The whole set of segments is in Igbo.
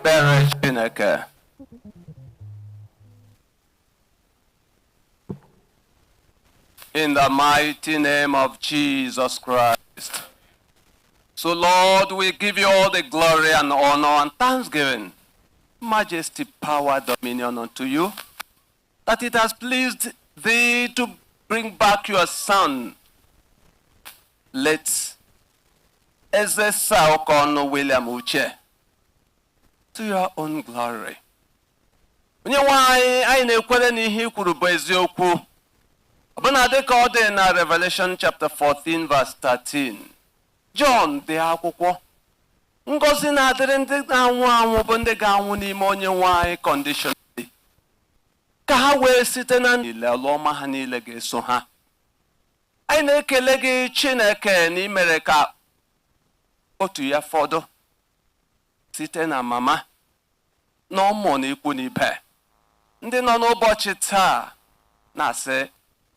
Ekpere Chineke. In the mighty name of Jesus Christ. So, Lord, we give you all the glory and honor and thanksgiving, majesty, power, dominion unto you, that it has pleased thee to bring back your son. Let Eze Saokonu William Uche to your own glory. Onye nwe anyị, anyị na-ekwere na ihe i kwuru bụ eziokwu. Ọbụna dịka ọ dị na Revelation chapter 14 verse 13. John dee akwụkwọ. Ngọzi na-adịrị ndị na-anwụ anwụ bụ ndị ga-anwụ n'ime onye nwe anyị conditionally. Ka ha wee site na niile ọlụ ọma ha niile ga-eso ha. Anyị na-ekele gị, Chineke, na imere ka otu ya fọdụ site na mama na ụmụ na ikwu na ibe ndị nọ n'ụbọchị taa na-asị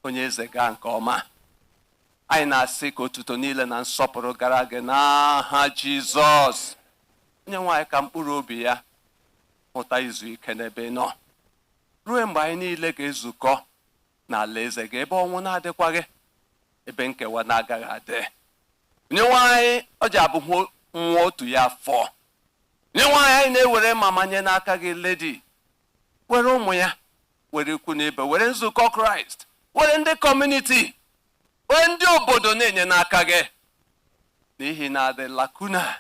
onye eze gaa nke ọma. Anyị na-asị ka otuto niile na nsọpụrụ gara gị n'aha Jizọs. Onye nwe anyị, ka mkpụrụ obi ya hụta izu ike n'ebe ị nọ ruo mgbe anyị niile ga-ezukọ n'ala eze gị, ebe ọnwụ na-adịkwaghị, ebe nkewa na-agaghị adị. Onye nwe anyị, ọ ji abụghị nwa otu ya afọ. Onye nwe anyị, anyị na-ewere mama nye n'aka gị, Lady, were ụmụ ya, were ikwu na ibe, were nzukọ Kraịst, were ndị community, were ndị obodo na-enye n'aka gị, n'ihi na the lacuna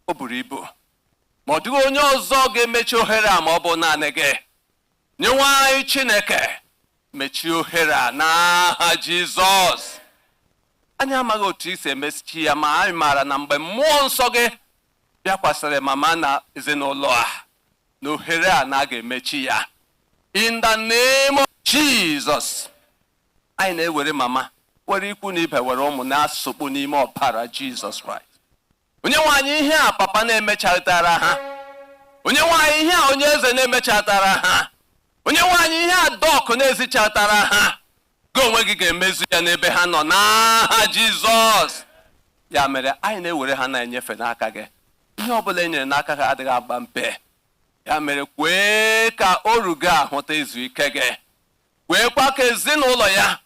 o buru ibu, ma ọ dịghị onye ọzọ ga-emechi ohere a ma ọ bụ naanị gị. Nye nwe anyị, Chineke, mechie ohere a n'aha Jizọs. Anyị amaghị otu isi emechi ya, ma anyị maara na mgbe mmụọ nsọ gị bịakwasịrị mama na ezinụlọ a, na ohere a na a ga-emechi ya. In the name of Jesus, anyị na-ewere mama, were ikwu na ibe, were ụmụ na-asụkpu n'ime ọbara Jizọs Kraịst. Onye nwe anyị, ihe a papa na-emechatara ha, onye nwe anyị, ihe a onye eze na-emechatara ha, onye nwe anyị, ihe a Doc na-ezichatara ha, gị onwe gị ga-emezu ya n'ebe ha nọ n'aha Jizọs. Ya mere anyị na-ewere ha na-enyefe n'aka gị. Ihe ọbụla e nyere n'aka ha adịghị agba mpe. Ya mere kwee ka oru gị ahụta izu ike gị, kweekwa ka ezinụlọ ya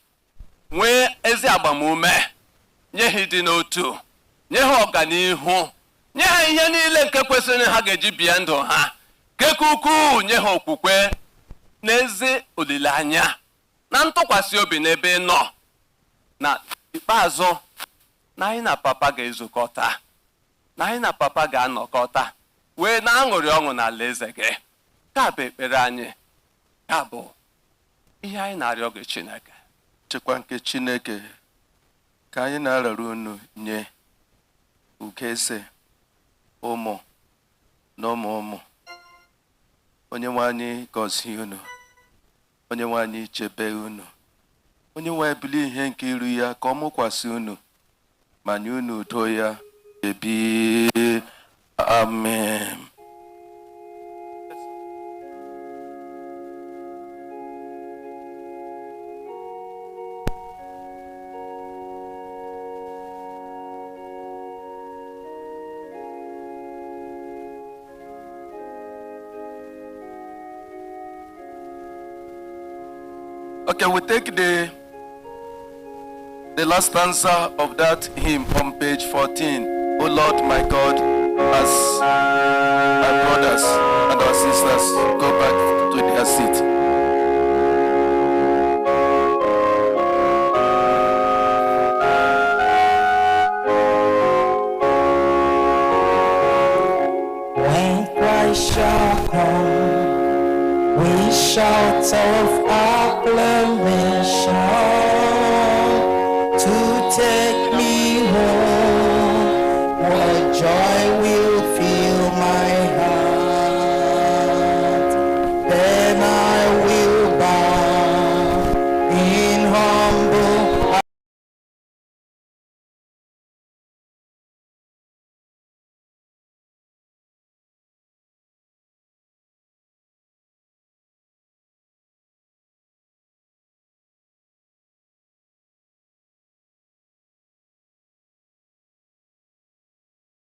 nwee ezi agbamume, nye ha ịdị n'otu, nye ha ọganihu, nye ha ihe niile nke kwesịrị ha ga-eji bie ndụ ha, keke ukwuu, nye ha okwukwe na ezi olileanya na ntụkwasị obi n'ebe ị nọ, na ikpeazụ na anyị na papa ga-ezukọta, na anyị na papa ga-anọkọta wee na-aṅụrị ọṅụ n'ala eze gị. Ka bụ ekpere anyị, ya bụ ihe anyị na-arịọ gị, Chineke. Nchekwa nke Chineke ka anyị na-arara unu nye, Ugeze, ụmụ na ụmụ ụmụ. Onye nwe anyị gọzie unu, onye nwe anyị chebe unu, onye nwe anyị bulie ihe nke iru ya ka ọ mụkwasị unu ma nye unu udo ya ebi. Amen. Okay, we take the last stanza of that hymn on page 14. O Lord my God, as my brothers and our sisters go back to their seat. When Christ shall come, we shout of acclamation.